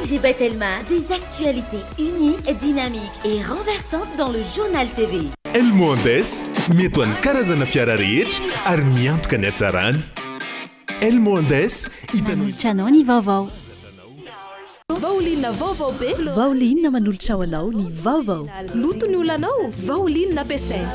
ONG Batelma, des actualités uniques, dynamiques et renversantes dans le Journal TV. El Mohandes, mety ho an'ny karazana fiara rehetra ary miantoka ny hatsarany. El Mohandes, hitanao. Manolotra anao ny vaovao. Vaoline vaovao be. Vaoline manolotra ho anao ny vaovao. Loto ny olanao, Vaoline ampiasaina.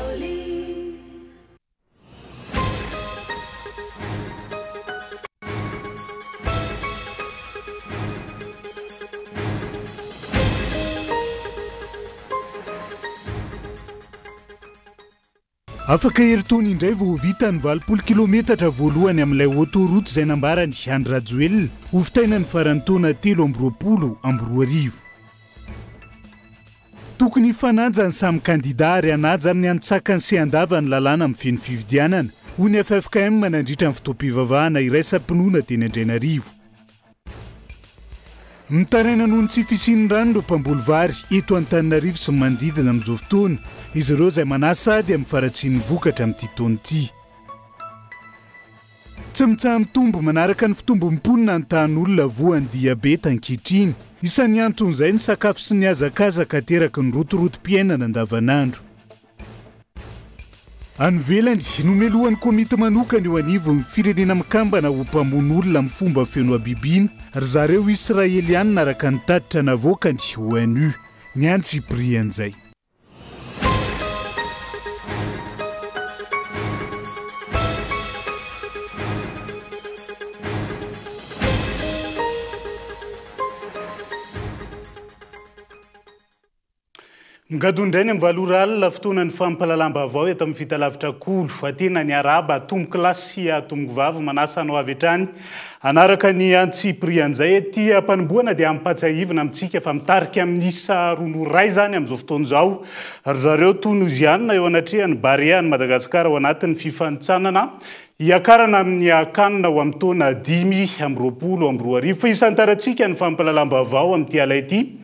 Afaka herintaona indray vao ho vita ny 80 kilometatra voalohany amin'ilay autoroute izay nambaran'i Andry Rajoelina ho vitaina ny faran'ny taona 2023. Tokony hifanaja ny samy kandida ary hanaja amin'ny antsakany sy andavany ny lalàna mifehy ny fifidianana, hoy ny ffkm nandritra ny fotoam-pivavahana iraisam-pinoana teny Andrainarivo. Mitaraina noho ny tsy fisian'ny rano ireo mpamboly vary eto Antananarivo sy ny manodidina amin'izao fotoana. Izy ireo izay manahy sady amin'ny faharatsian'ny vokatra amin'ity taona ity. Tsy mitsaha-mitombo manaraka ny fitombon'ny mponina ny tahan'olona voan'ny diabeta ankehitriny. Isan'ny anton'izay ny sakafo sy ny hazakazaka ateraky ny rotorotom-piainana andavanandro. Any ivelany, nomelohan'ny komity manokana eo anivon'ny Firenena Mikambana ho mpamono olona amin'ny fomba feno habibiana ry zareo Israelianina araka ny tatitra navoakany, ONU. Ny antsipirian'izay. Migadona indray ny amin'ny valo ora alina, fotoanan'ny fampahalalam-baovao eto amin'ny Fitalavitra Kolo. Tena niarahaba tompokolahy sy tompokovavy, manasa anao avy hatrany hanaraka ny antsipirian'izay. Ety am-panombohana dia ampatsiahivina amintsika fa mitarika amin'ny isa roa noho iray izany amin'izao fotoana izao ry zareo Tonizianina eo anatrehan'ny Barea an'i Madagasikara ao anatin'ny fifanintsanana Hiakarana amin'ny Can ho amin'ny taona 2025. Fa hisantarantsika ny fampahalalam-baovao amin'ity alay ity.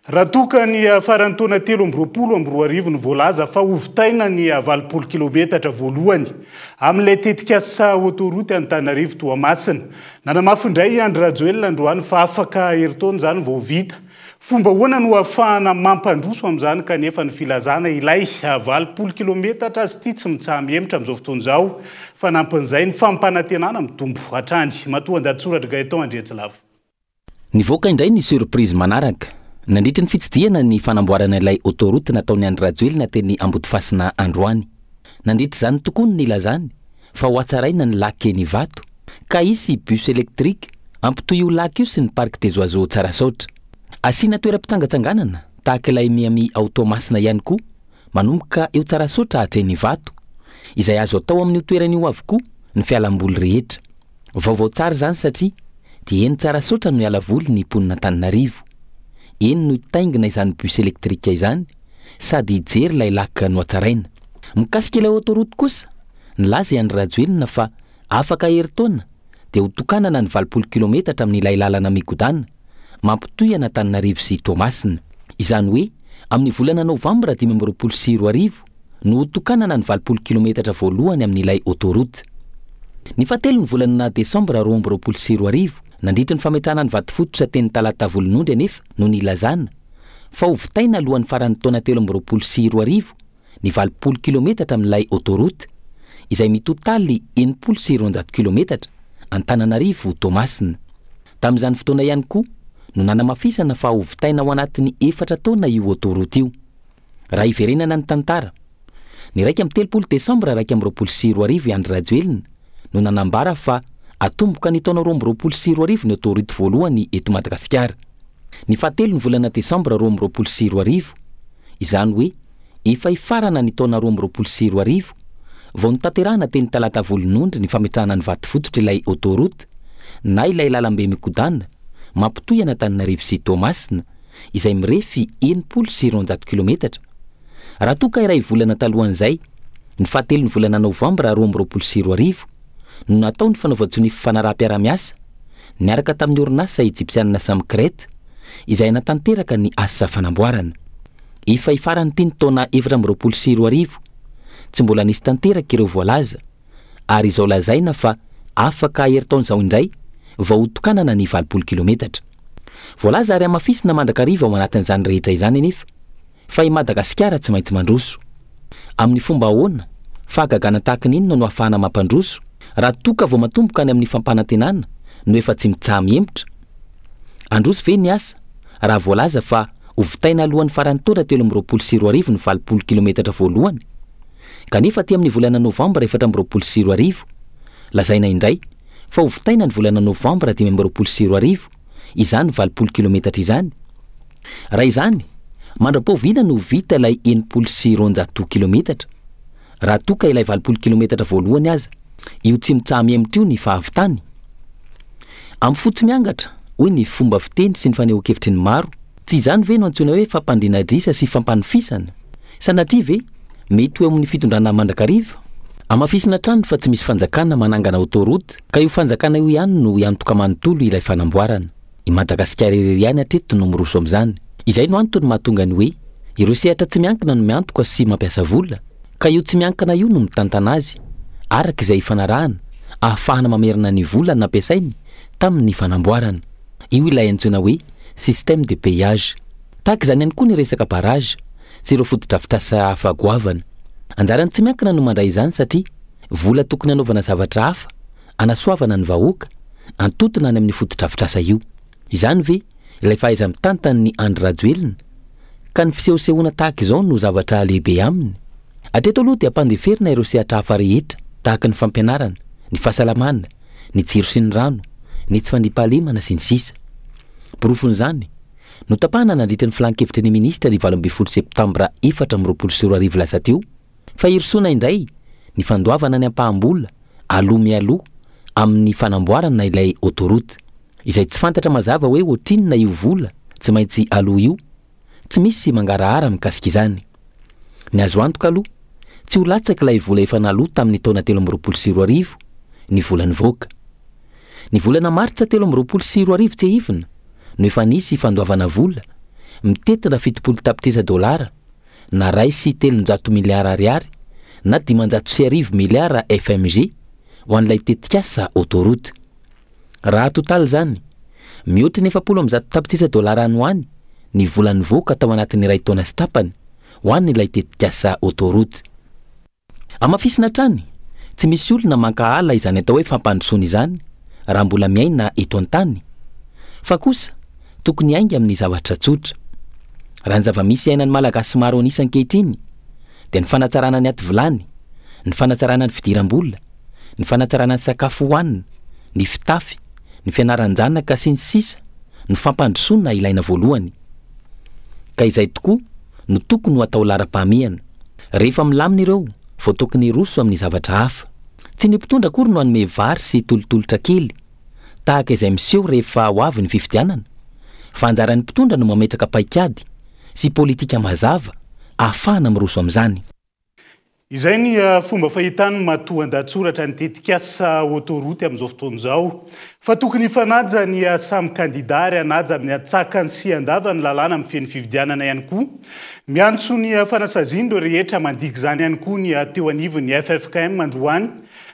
Raha toa ka ny faran'ny taona 2023 no voalaza fa hovitaina ny 80 kilometatra voalohany amin'ilay tetikasa autoroute Antananarivo Toamasina. Nanamafy indray i Andry Rajoelina androany fa afaka herintaona izany vao vita. Fomba ahoana no ahafahana mampandroso amin'izany kanefa ny filazana ilay 80 kilometatra azy ity tsy mitsaha-mihemotra amin'izao fotoana izao? Fanampin'izay, ny fampanantenana mitombo hatrany. Matoandahatsoratr'i Gaëtan Andriantsilavo. Nivoaka indray ny surprise manaraka, nandritry ny fitsidihana ny fanamboarana ilay autoroute nataon'i Andry Rajoelina teny Ambodifasina androany. Nandritra izany tokoa no nilazany fa ho hatsaraina ny lac eny Ivato, ka hisy bus électrique hampitohy io lac io sy ny parc des oiseaux Tsarasaotra. Asiana toeram-pitsangatsanganana tahaka ilay Miami ao Toamasina ihany koa manomboka eo Tsarasaotra hatreny Ivato, izay azo atao amin'io toerana io avokoa ny fialamboly rehetra. Vaovao tsara izany satria dia eny Tsarasaotra no hiala voly ny mponin'Antananarivo. Eny no hitaingina izany bus électrique izany sady hijery ilay lac nohatsaraina. Mikasika ilay autoroute kosa, nilaza i Andry Rajoelina fa afaka herintaona dia ho tokanana ny 80 kilometatra amin'ilay lalana migodàna mampitohy an'Antananarivo sy Toamasina. Izany hoe amin'ny volana novambra 2025 no ho tokanana ny 80 kilometatra voalohany amin'ilay autoroute. Ny fahatelon'ny volana desambra 2022, nandritry ny fametrahana ny vatofototra teny Talata Volonondry anefa no nilazana fa ho vitaina alohan'ny faran'ny taona 2023 ny 80 kilometatra amin'ilay autoroute, izay mitotaly 260 kilometatra, Antananarivo Toamasina. Tamin'izany fotoana ihany koa no nanamafisana fa ho vitaina ao anatin'ny efatra taona io autoroute io. Raha hiverenana ny tantara, ny 31 desambra 2021 i Andry Rajoelina no nanambara fa atomboka ny taona 2022 ny autoroute voalohany eto Madagasikara. Ny fahatelon'ny volana desambra 2022, izany hoe efa hifarana ny taona 2022, vao notanterahana teny Talata Volonondry ny fametrahana ny vatofototra ilay autoroute na ilay lalambe mikodana mampitohy an'Antananarivo sy Toamasina izay mirefy 260 kilometatra raha toa ka iray volana talohan'izay, ny fahatelon'ny volana novambra 2022, no natao ny fanaovan-tsonia fifanaraham-piarahamiasa niaraka tamin'ny orinasa ejipsianina Samcrete izay hanatanteraka ny asa fanamboarana. Efa hifaran'ity ny taona 2024, tsy mbola nisy tanteraka ireo voalaza ary izao lazaina fa afaka herintaona izao indray vao hotokanana ny 80 kilometatra. Voalaza ary hamafisina mandrakariva ao anatin'izany rehetra izany anefa fa i Madagasikara tsy maintsy mandroso. Amin'ny fomba ahoana, fahagagana tahaka ny inona no ahafahana mampandroso raha toa ka vao matomboka any amin'ny fampanantenana no efa tsy mitsaha-mihemotra? Handroso ve ny asa raha voalaza fa ho vitaina alohan'ny faran'ny taona 2023 ny 80 kilometatra voalohany? Kanefa aty amin'ny volana novambra 2024, lazaina indray fa ho vitaina ny volana novambra 2025 izany 80 kilometatra izany. Raha izany, mandra-pahoviana no vita ilay 260 kilometatra? Raha toa ka ilay 80 kilometatra voalohany aza, io tsy mitsaha-mihemotra io ny fahavitany? Amin'ny fo tsy miangatra, hoy ny fomba fiteny sy ny fanehoan-kevitry ny maro, tsy izany ve no antsoina hoe fampandriana adrisa sy fampanofisana? Sanatria ve mety ho eo amin'ny fitondrana mandrakariva? Hamafisina hatrany fa tsy misy fanjakana manangana autoroute ka io fanjakana io ihany no hiantoka manontolo ilay fanamboarana. I Madagasikara irery ihany hatreto no miroso amin'izany. Izay no antony mahatonga ny hoe ireo sehatra tsy miankina no miantoka sy mampiasa vola ka io tsy miankina io no mitantana azy araka izay ifanarahana ahafahana mamerina ny vola nampiasainy tamin'ny fanamboarana. Io ilay antsoina hoe système de payage. Tahaka izany ihany koa ny resaka barrage sy ireo fotodrafitrasa hafa goavana. Anjaran'ny tsy miankina no mandray izany satria vola tokony hanaovana zavatra hafa hanasoavana ny vahoaka antotona any amin'ny fotodrafitrasa io. Izany ve ilay fahaiza-mitantan'i Andry Rajoelina? Ka ny fisehosehoana tahaka izao no zavatra lehibe aminy? Hatreto aloha dia ampandeferina ireo sehatra hafa rehetra tahaka ny fampianarana, ny fahasalamana, ny jiro sy ny rano, ny tsy fandriampahalemana sy ny sisa. Porofon'izany, notapahana nandritra ny filan-kevitry ny minisitra ny 18 septambra 2024 lasa teo fa hirosoana indray ny fandoavana ny ampaham-bola aloa mialoha amin'ny fanamboarana ilay autoroute. Izay tsy fantatra mazava hoe ohatrinona io vola tsy maintsy aloa io, tsy misy mangarahara mikasika izany. Ny azo antoka aloha, tsy ho latsaka ilay vola efa naloa tamin'ny taona 2023 ny vola nivoaka. Ny volana martsa 2023 tsiahivina no efa nisy fandoavana vola mitentina 70 tapitrisa dolara na 301 miliara ariary na 1500 miliara FMG ho an'ilay tetikasa autoroute. Raha atotaly izany, mihoatra ny 140 tapitrisa dolara any ho any ny vola nivoaka tao anatin'ny iray taona sy tapany ho an'ilay tetikasa autoroute. Hamafisina hatrany, tsy misy olona mankahala izany atao hoe fampandrosoana izany raha mbola miaina eto an-tany, fa kosa tokony hiainga amin'ny zavatra tsotra. Raha ny zava-misy iainan'ny Malagasy maro an'isa ankehitriny dia ny fanatsarana ny aty vilany, ny fanatsarana ny fidiram-bola, ny fanatsarana ny sakafo hohanina, ny fitafy, ny fianaran-janaka sy ny sisa no fampandrosoana ilaina voalohany. Ka izay tokoa no tokony ho atao laharam-pahamehana. Rehefa milamina ireo vao tokony hiroso amin'ny zavatra hafa. Tsy ny mpitondra akory no hanome vary sy tolotolotra kely tahaka izay miseho rehefa ho avy ny fifidianana fa anjaran'ny mpitondra no mametraka paikady sy politika mazava ahafahana miroso amin'izany. Izay ny fomba fahitan'ny matoandahatsoratra ny tetikasa autoroute amin'izao fotoana izao. Fa tokony hifanaja ny samy kandida ary hanaja amin'ny antsakany sy andavany ny lalàna mifehy ny fifidianana ihany koa. Miantso ny fanasaziana ireo rehetra mandika izany ihany koa ny teo anivon'ny ffkm androany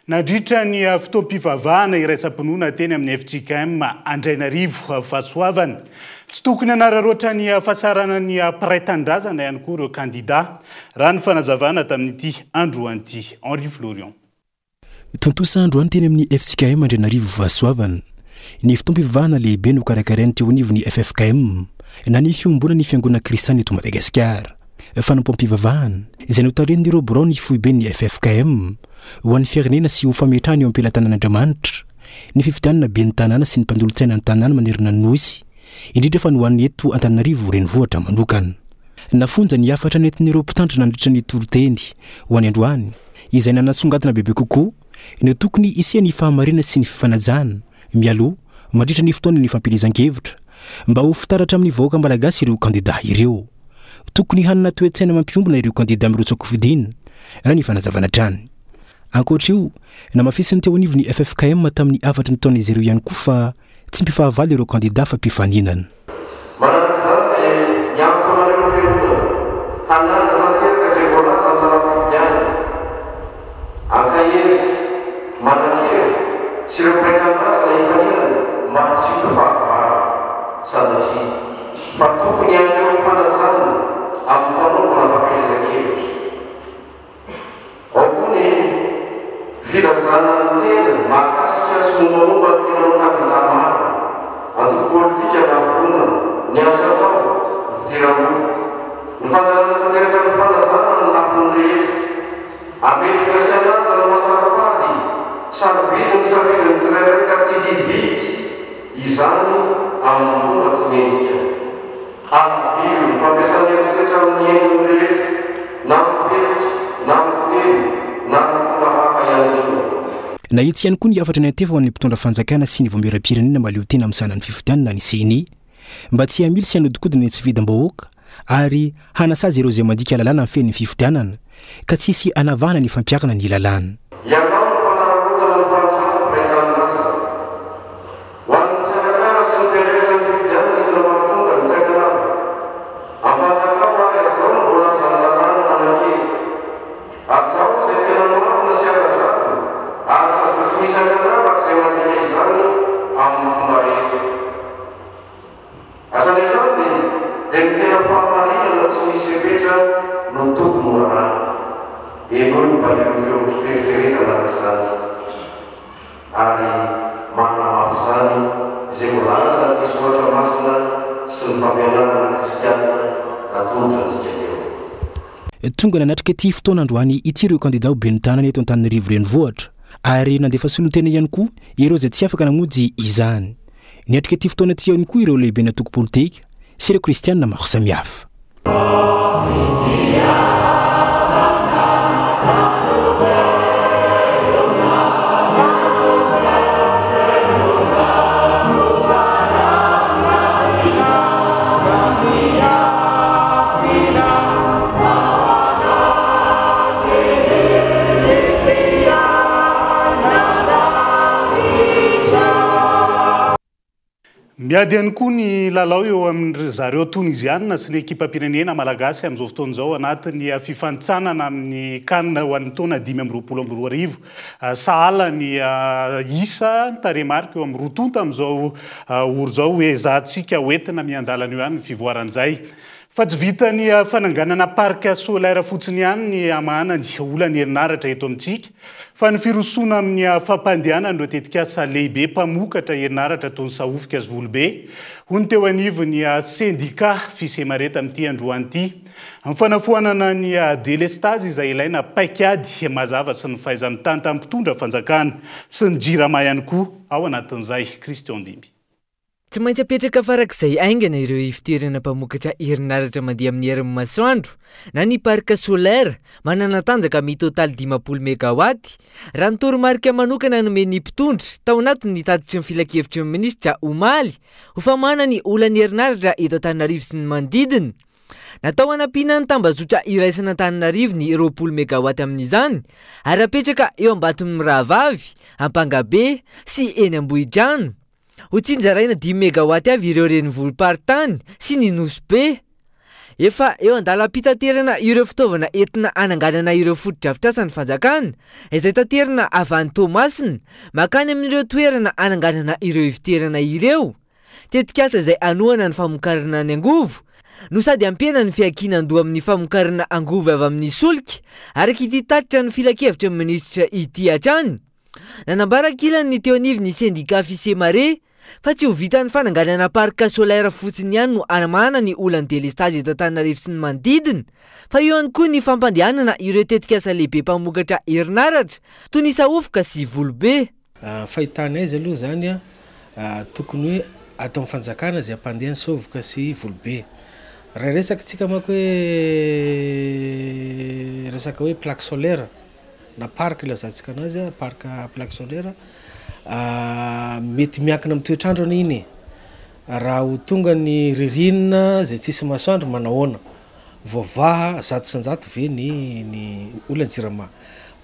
nandritra ny fotoam-pivavahana iraisam-pinoana teny amin'ny fjkm Andrainarivo Fahasoavana. Tsy tokony hanararaotra ny fahasaranan'ny mpiray tanindrazana ihany koa ireo kandida. Raha ny fanazavana tamin'ity androany ity. Henri Florian. Tontosa androany teny amin'ny fjkm Andrianarivo Fahasoavana ny fotoam-pivavahana lehibe nokarakarain'ny teo anivon'ny ffkm na ny Fiombonan'ny Fiangonana Kristiana eto Madagasikara. Fanompoam-pivavahana izay notarihin'ireo birao ny foiben'ny ffkm ho an'ny firenena sy ho fametrahana eo am-pelatanan'Andriamanitra ny fifidianana ben'ny tanàna sy ny mpanolotsaina ny tanàna manerana ny Nosy, indrindra fa ny ho an'ny eto Antananarivo renivohitra manokana. Nafonja ny hafatra nentin'ireo mpitandrina nandritra ny toriteny ho any androany, izay nanasongadina bebe kokoa ny tokony hisian'ny fahamarinana sy ny fifanajana mialoha mandritra ny fotoanan'ny fampielezan-kevitra mba ho fitaratra amin'ny vahoaka malagasy ireo kandidà ireo. Tokony hanana toe-tsaina mampiombona ireo kandidà mirotsa-kofidina, raha ny fanazavana hatrany. Ankoatra io, namafisin'ny teo anivon'ny ffkm tamin'ny hafatry ny taon'izy ireo ihany koa fa Tsy mpifahavalo ireo kandida fa mpifaninana. Manaraka izany dia miantso anareo ny Fiangonana hanaja tanteraka izay voalazan'ny lalàm-pifidianana, ankahery, manan-kery sy ireo mpiray tanindrazana hifaninana mba tsy ho mpifahavalo. sanatria, fa tokony haneho fanajana amin'ny fanaovana fampielezan-kevitra. Ao koa ny filazana ny tena mahakasika sy mombamomba ny tenanao kandida marina, antoko politika na fironana, ny asa atao, ny fidiram-bola. Ny fandalana tanteraka ny fanajana ny lafiny rehetra. Ametraka sy hanaja ny maha saro-pady, sarobidy ny safidin'ny tsirairay ka tsy hividy izany amin'ny fomba tsy mendrika. Alaviro ny fampiasana herisetra amin'ny endriny rehetra, na amin'ny fihetsika, na amin'ny fiteny, na amin'ny fomba hafa ihany koa. Nahitsy ihany koa ny hafatra niantefa ho an'ny mpitondra fanjakana sy ny vaomieram-pirenena mahaleo tena amin'ny sahanan'ny fifidianana ny Ceni mba tsy hamily sy hanodinkodina ny tsy fidim-bahoaka ary hanasazy ireo izay mandika lalàna mifehy ny fifidianana ka tsy hisy hanavahana ny fampiharana ny lalàna. Ialao ny fanararaotana ny fahantrana mpiray tanindrazana. Ho an'ny mpikarakara sy ny mpiandraikitra ny fifidianana isan'ambaratonga ny tsainkanava. Ampanjakao ary hajao ny voalazan'ny lalàna manan-kery. Hajao izay tena marina sy ara-drariny ary sazio tsy misy ankanavaka izay mandika izany amin'ny fomba rehetra. Hatrany hatrany dia ny tena fahamarinana tsy misy fepetra no tokony ho arahina. Henoy ny mpaneho feon-kieritreretana araka izany ary manamafy izany izay voalazan'ny Soratra Masina sy ny fampianarana kristiana natolotra antsika teo. Tonga nanatrika ity fotoana androany ity ireo kandida ho ben'ny tanana eto Antananarivo Renivohitra ary nandefa solontena ihany koa ireo izay tsy afaka namonjy izany. Niatrika ity fotoana ity ihany koa ireo lehiben'antoko politika sy ireo kristianina maro samihafa. Miady ihany koa ny lalao eo amin-dry zareo Tonizianina sy ny ekipam-pirenena malagasy amin'izao fotoana izao anatin'ny fifanintsanana amin'ny Can ho an'ny taona 2025. Sahala ny isa ny tarehimarika eo amin'ny roa tonta amin'izao ora izao. Ezahantsika hoentina miandalana eo ihany ny fivoaran'izay. Fa tsy vitan'ny fananganana parc solaire fotsiny ihany ny hamahana ny olan'ny herinaratra eto amintsika, fa ny firosoana amin'ny fampandehanana ireo tetikasa lehibe mpamokatra herinaratra toy ny Sahofika sy Volobe, hoy ny teo anivon'ny sendika Fisemare tamin'ity androany ity. Ny fanafoanana ny delestazy izay ilaina paikady mazava sy ny fahaiza-mitantan'ny mpitondra fanjakana sy ny Jirama ihany koa ao anatin'izay. Christian Dimby. Tsy maintsy apetraka farak'izay haingana ireo ivotoerana mpamokatra herinaratra mandeha amin'ny herin'ny masoandro na ny parc solaire manana tanjaka mitotaly 50 megawatt, raha ny toromarika manokana nomen'ny mpitondra tao anatin'ny tatitry ny filankevitry ny minisitra omaly ho famahana ny olan'ny herinaratra eto Antananarivo sy ny manodidina. Natao hanampiana ny tambazotra iraisan'Antananarivo ny 20 megawatt amin'izany ary apetraka eo Ambatomirahavavy, Ampangabe sy eny Ambohidrano. Ho tsinjaraina dimy megawatt avy ireo renivohi-paritany sy ny Nosy Be. Efa eo an-dalam-pitaterana ireo fitaovana entina hananganana ireo fotodrafitrasa ny fanjakana, izay taterina avy any Toamasina mankany amin'ireo toerana hananganana ireo ivotoerana ireo. Tetikasa izay hanohana ny famokarana ny angovo no sady hampihena ny fiankinan-doha amin'ny famokarana angovo avy amin'ny solika, araka ity tatitra ny filankevitry ny minisitra ity hatrany. Nanambara ankilany ny teo anivon'ny sendika Fisemare fa tsy ho vitan'ny fananganana parc solaire fotsiny ihany no hanamahana ny olan'ny delestazy eto Antananarivo sy ny manodidina fa eo ihany koa ny fampandehanana ireo tetikasa lehibe mpamokatra herinaratra toy ny Sahofoka sy Volobe. Fahitana aiza aloha izany tokony hoe ataon'ny fanjakana izay hampandeha ny Sahofoka sy Volobe. Raha hiresaka tsika manko hoe resaka hoe plaque solaire na parc ilazantsika anazy, parc à plaque solaire, mety miankina amin'ny toetr'andro anie iny e! Raha ho tonga ny ririnina izay tsisy masoandro manahoana? Voavaha 100% ve ny ny olan'ny jirama?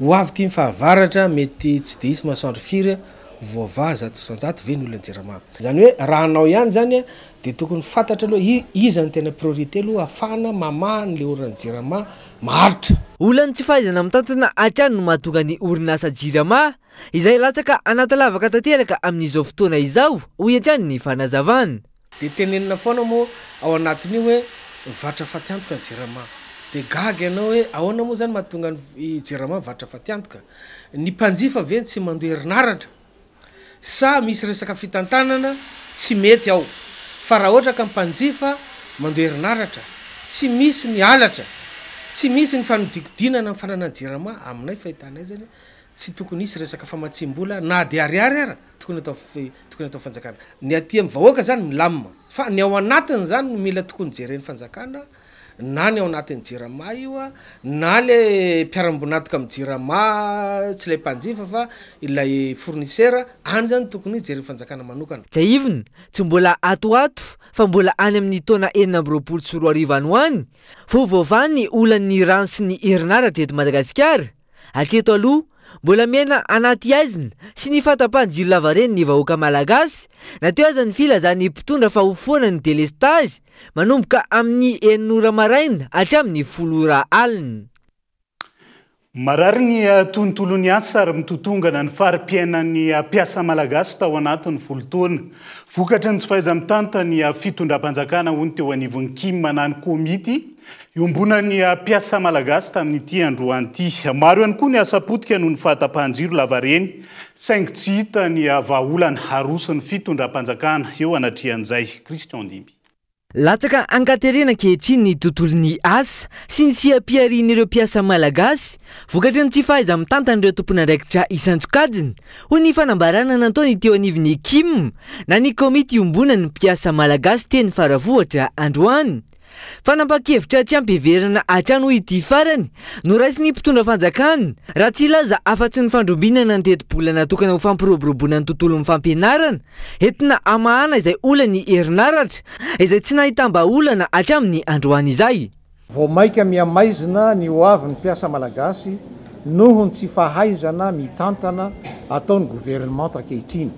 Ho avy ity ny fahavaratra mety tsy dia hisy masoandro firy, voavaha 100% ve ny olan'ny jirama? Izany hoe raha hanao ihany izany dia tokony fantatra aloha iza no tena priorité aloha ahafahana mamaha an'ilay olan'ny jirama maharitra. Olan'ny tsy fahaizana mitantana hatrany no mahatonga ny orinasa Jirama izay latsaka anaty lavaka tanteraka amin'izao fotoana izao, hoy hatrany ny fanazavana. Dia tenenina foana moa ao anatin'io hoe mivarotra fatiantoka ny Jirama. Dia gaga ianao hoe ahoana moa izany mahatonga ny Jirama mivarotra fatiantoka? Ny mpanjifa ve no tsy mandoa herinaratra? Sa misy resaka fitantanana tsy mety ao? Fa raha ohatra ka mpanjifa mandoa herinaratra, tsy misy ny halatra, tsy misy ny fanodikodinana ny fananan'ny Jirama, aminay fahitanay izany tsy tokony hisy resaka famatsiam-bola na dia ariary ara tokony atao tokony atao fanjakana. Ny aty amin'ny vahoaka izany milamina fa ny ao anatiny izany no mila tokony jeren'ny fanjakana na ny ao anatin'ny jirama io na le mpiara-mibonatoka amin'ny jirama tsy ilay mpanjifa fa ilay fournisseur, any izany tokony jeren'ny fanjakana manokana. Tsiahivina, tsy mbola ato ho ato fa mbola any amin'ny taona 2026 any ho any vao voavaha ny olan'ny rano sy ny herinaratra eto Madagasikara. Hatreto aloha, mbola miaina anaty haizina sy ny fahatapahan-jiro lavareny ny vahoaka malagasy, na teo aza ny filazan'ny mpitondra fa ho foana ny delestazy manomboka amin'ny enina ora maraina hatramin'ny folo ora alina. Marary ny tontolon'ny asa ary mitotongana ny fari-piainan'ny mpiasa malagasy tao anatin'ny folo taona. Vokatry ny tsy fahaiza-mitantana ny fitondram-panjakana, hoy ny teo anivon'ny Kim na ny komity Iombonan'ny mpiasa malagasy tamin'ity androany ity. Maro ihany koa ny asa potika noho ny fahatapahan-jiro lavareny, saingy tsy hita ny vahaolana aroson'ny fitondram-panjakana eo anatrehan'izay. Christian Ndimby. Latsaka an-katerena ankehitriny ny tontolon'ny asa sy ny seha-piharian'ireo mpiasa malagasy vokatry ny tsy fahaiza-mitantan'ireo tompon'andraikitra isan-tsokajiny, hoy ny fanambarana nataony teo anivon'ny Kim na ny Komity iombonan'ny mpiasa malagasy teny Faravohitra androany. Fanapahan-kevitra tsy ampiheverana hatrany hoy ity farany no raisin'ny mpitondra fanjakana, raha tsy hilaza afa-tsy ny fandrombinana ny tetibola natokana ho fampiroboroboana ny tontolon'ny fampianarana, entina hamahana izay olan'ny herinaratra izay tsy nahitam-bahaolana hatramin'ny androany izay. Vao maika mihamaizina ny ho avin'ny mpiasa malagasy noho ny tsy fahaizana mitantana ataon'ny governemanta ankehitriny.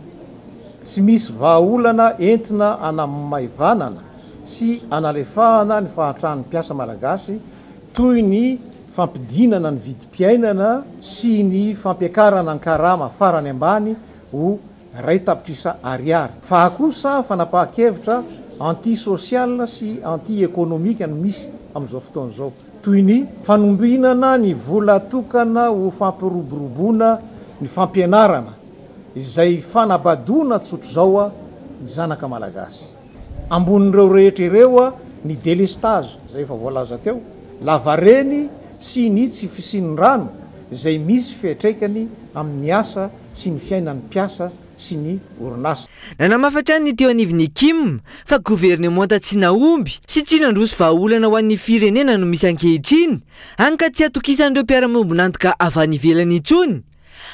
Tsy misy vahaolana entina hanamaivanana sy hanalefahana ny fahantran'ny mpiasa malagasy toy ny fampidinana ny vidim-piainana sy ny fampiakarana ny karama farany ambany ho 1 tapitrisa ariary. Fa kosa fanapahan-kevitra anti-social sy anti-ekonomika no misy amin'izao fotoana izao, toy ny fanombinana ny vola atokana ho fampiroboroboana ny fampianarana, izay fanabadoana tsotr'izao ny zanaka malagasy. Ambonin'ireo rehetra ireo ny délestage izay efa voalaza teo, lavareny sy ny tsy fisian'ny rano izay misy fiantraikany amin'ny asa sy ny fiainan'ny mpiasa sy ny orinasa. Nanamafy hatrany ny teo anivon'ny Kim fa governemanta tsy nahomby sy tsy nandroso vahaolana ho an'ny firenena no misy ankehitriny, hany ka tsy atokisan'ireo mpiara-miombon'antoka avy any ivelany intsony.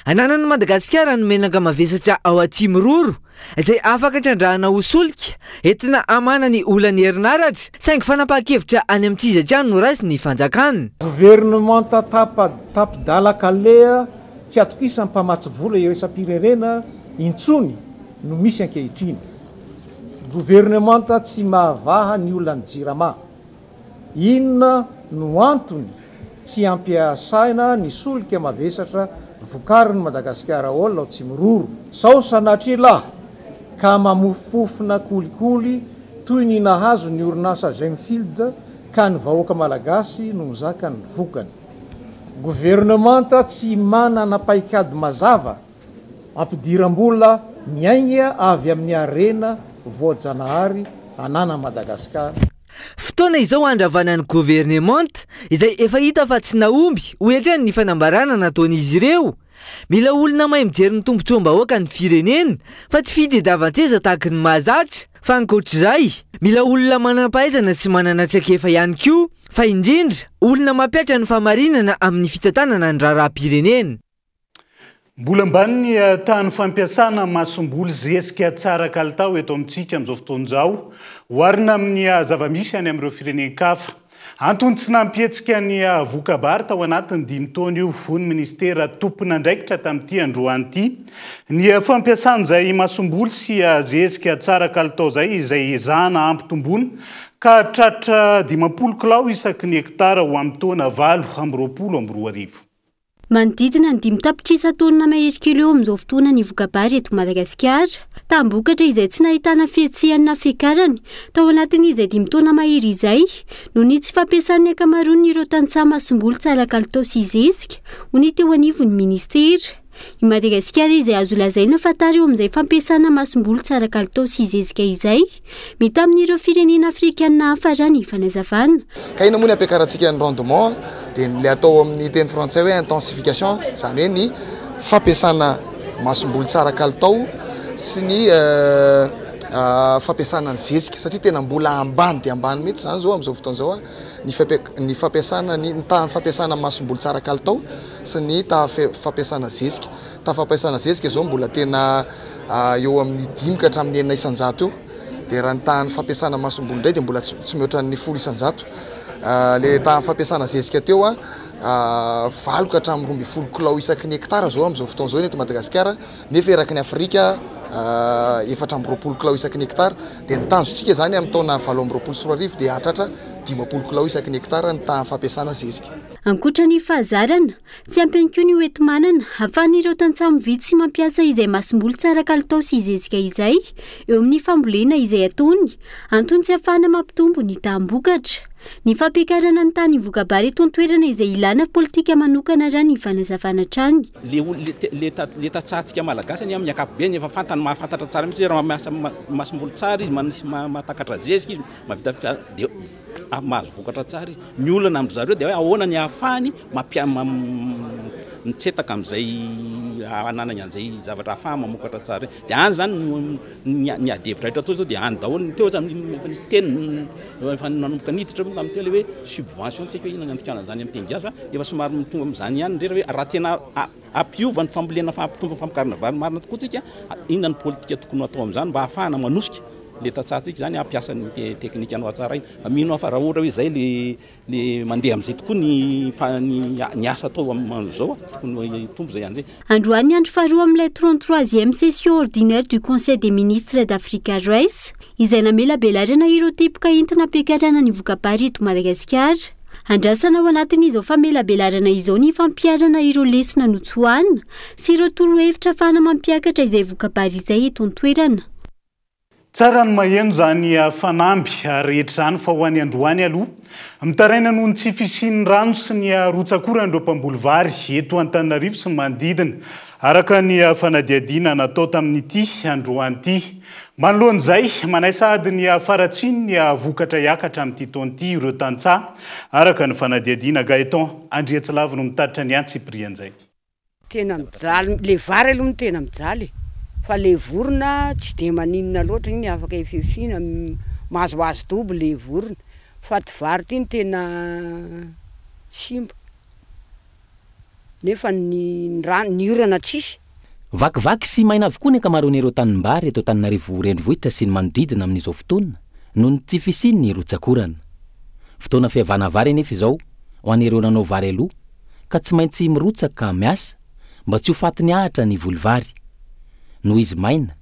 Ananan'i Madagasikara ny menaka mavesatra ao Atsimiroro, izay afaka trandrahana ho solika, entina hamahana ny olan'ny herinaratra, saingy fanapahan-kevitra any amin'ny tsy izy hatrany no raisin'ny fanjakana. Governemanta tapi-dalan-kaleha tsy atokisan'ny mpamatsy vola iraisam-pirenena intsony no misy ankehitriny. Governemanta tsy mahavaha ny olan'ny Jirama. Inona no antony tsy ampiasaina ny solika mavesatra vokarin'i Madagasikara Oil ao Tsimiroro? Sao sanatria lahy ka mamofompofona kolikoly toy ny nahazo ny orinasa Gemfield ka ny vahoaka malagasy no mizaka ny vokany. Governemanta tsy manana paikady mazava ampidiram-bola miainga avy amin'ny harena voajanahary ananan'i Madagasikara. Fotoana izao handravana ny governemanta, izay efa hita fa tsy nahomby, hoy hatrany ny fanambarana nataon'izy ireo. Mila olona mahay mijery ny tombontsoam-bahoaka ny firenena, fa tsy fitediavan-tseza tahaky ny mahazatra. Fa ankoatr'izay, mila olona manam-pahaizana sy manana traikefa ihany koa, fa indrindra, olona mampihatra ny fahamarinana amin'ny fitantanana ny raharaham-pirenena. Mbola ambany ny tahan'ny fampiasana masomboly zezika tsara kalitao eto amintsika amin'izao fotoana izao, oharina amin'ny zava-misy any amin'ireo firenen-kafa. Antony tsy nampihetsika ny voka-bary tao anatin'ny dimy taona io, hoy ny minisitera tompon'andraikitra tamin'ity androany ity. Ny fampiasana izay masomboly sy zezika tsara kalitao izay, izay ezahana hampitomboana ka tratra 50 kilao isaky ny hektara ho amin'ny taona 2028. Manodidina ny 5 tapitrisa taonina mahery kely eo amin'izao fotoana ny voka-bary eto Madagasikara. Taham-bokatra izay tsy nahitana fihetsehana na fiakarany tao anatin'izay 5 taona mahery izay noho ny tsy fampiasan'ny ankamaroan'ireo tantsaha masomboly tsara kalitao sy zezika ho ny teo anivon'ny ministera. I Madagasikara izay azo lazaina fa tara eo amin'izay fampiasana masomboly tsara kalitao sy zezika izay mitaha amin'ireo firenena afrikanina hafa raha ny fanazavana. Ka ina moa ny ampiakarantsika ny rendement dia le atao amin'ny teny frantsay hoe intensification, zany hoe ny fampiasana masomboly tsara kalitao sy ny fampiasana ny zezika, satria tena mbola ambany dia ambany mihitsy zany zao amin'izao fotoana izao ny fampiasana ny tahan'ny fampiasana masomboly tsara kalitao sy ny taha fampiasana zezika. Taha fampiasana zezika zao mbola tena eo amin'ny 5 ka hatramin'ny 6% eo, dia raha ny tahan'ny fampiasana masomboly indray dia mbola tsy mihoatra ny 10%. Le tahan'ny fampiasana zezika teo 8 ka hatramin'ny 12 kilao isaky ny hectare zao amin'izao fotoana izao eto Madagasikara, nefa eraky ny Afrika 24 kilao isaky ny hectare. Dia ny tanjontsika zany amin'ny taona 2028 dia hahatratra 50 kilao isaky ny hectare ny tahan'ny fampiasana zezika. Ankoatra ny fahazarana, tsy ampy ihany koa ny hoenti-manana ahafahan'ireo tantsaha mividy sy mampiasa izay masomboly tsara kalitao sy zezika izay eo amin'ny fambolena izay ataony, antony tsy ahafahana mampitombo ny taham-bokatra. Ny fampiakarana ny tany voka-bary eto an-toerana izay ilana politika manokana raha ny fanazavana hatrany. Le tantsahantsika malagasy any amin'ny ankapobeny efa fantany, mahafantatra tsara mihitsy hoe raha mampiasa masomboly tsara izy, manisy mahatakatra zezika izy, mahavita dia mahazo vokatra tsara izy. Ny olana amin-dry zareo dia hoe ahoana ny ahafahany mitsetaka amin'izay ananany an'izay zavatra ahafahany mamokatra tsara. Dia any zany ny ady hevitra rehetra atao zao, dia any daholo ny teo zany efa nisy teny efa nanomboka niditra tamin'ny teo le hoe subvention, tsy haiko hoe inona ny andikana an'izany amin'ny teny gasy, fa efa somary mitonga amin'izany ihany indrindra hoe raha tena hampiova ny fambolena, fampitombo ny famokarana vary marina tokoa tsika, inona ny politika tokony ho atao amin'izany mba ahafahana manosika le tantsahantsika zany hampiasa ny teknika no hatsaraina. Mino aho fa raha ohatra hoe zay le mandeha amin'izay tokoa ny asa atao amin'izao, tokony hitombo zay an'izay. Androany ny andro faharoa amin'ilay 33e session ordinaire du Conseil des ministres d'Africa Rice izay namelabelarana ireo teboka entina ampiakarana ny voka-bary eto Madagasikara. Andrasana ao anatin'izao famelabelarana izao ny fampiharana ireo lesona notsoahana sy ireo torohevitra ahafahana mampiakatra izay voka-bary izay eto an-toerana. Tsara ny maheno zany fanamby rehetra zany, fa ho any androany aloha, mitaraina noho ny tsy fisian'ny rano sy ny rotsakorana ireo mpamboly vary eto Antananarivo sy ny manodidina, araka ny fanadihadiana natao tamin'ity androany ity. Manoloan'izay, manahy sahady ny faharatsian'ny ny vokatra hiakatra amin'ity taona ity ireo tantsaha, araka ny fanadihadiana. Gaëtan Andriatsilavo no mitatitra ny antsipirian'izay. Tena mijaly le vary aloha no tena mijaly fa le vorona tsy de maninona loatra, iny afaka efefina, mahazoazo dobo le vorona, fa ty vary ty no tena simba nefa ny rano, ny orana tsisy. Vakivaky sy maina avokoa ny ankamaroan'ireo tanimbary eto Antananarivo renivohitra sy ny manodidina amin'izao fotoana noho ny tsy fisian'ny rotsakorana. Fotoana fiavana vary anefa izao ho an'ireo nanao vary aloha ka tsy maintsy mirotsaka miasa mba tsy ho faty ny ahitra ny voly vary. Noho izy maina,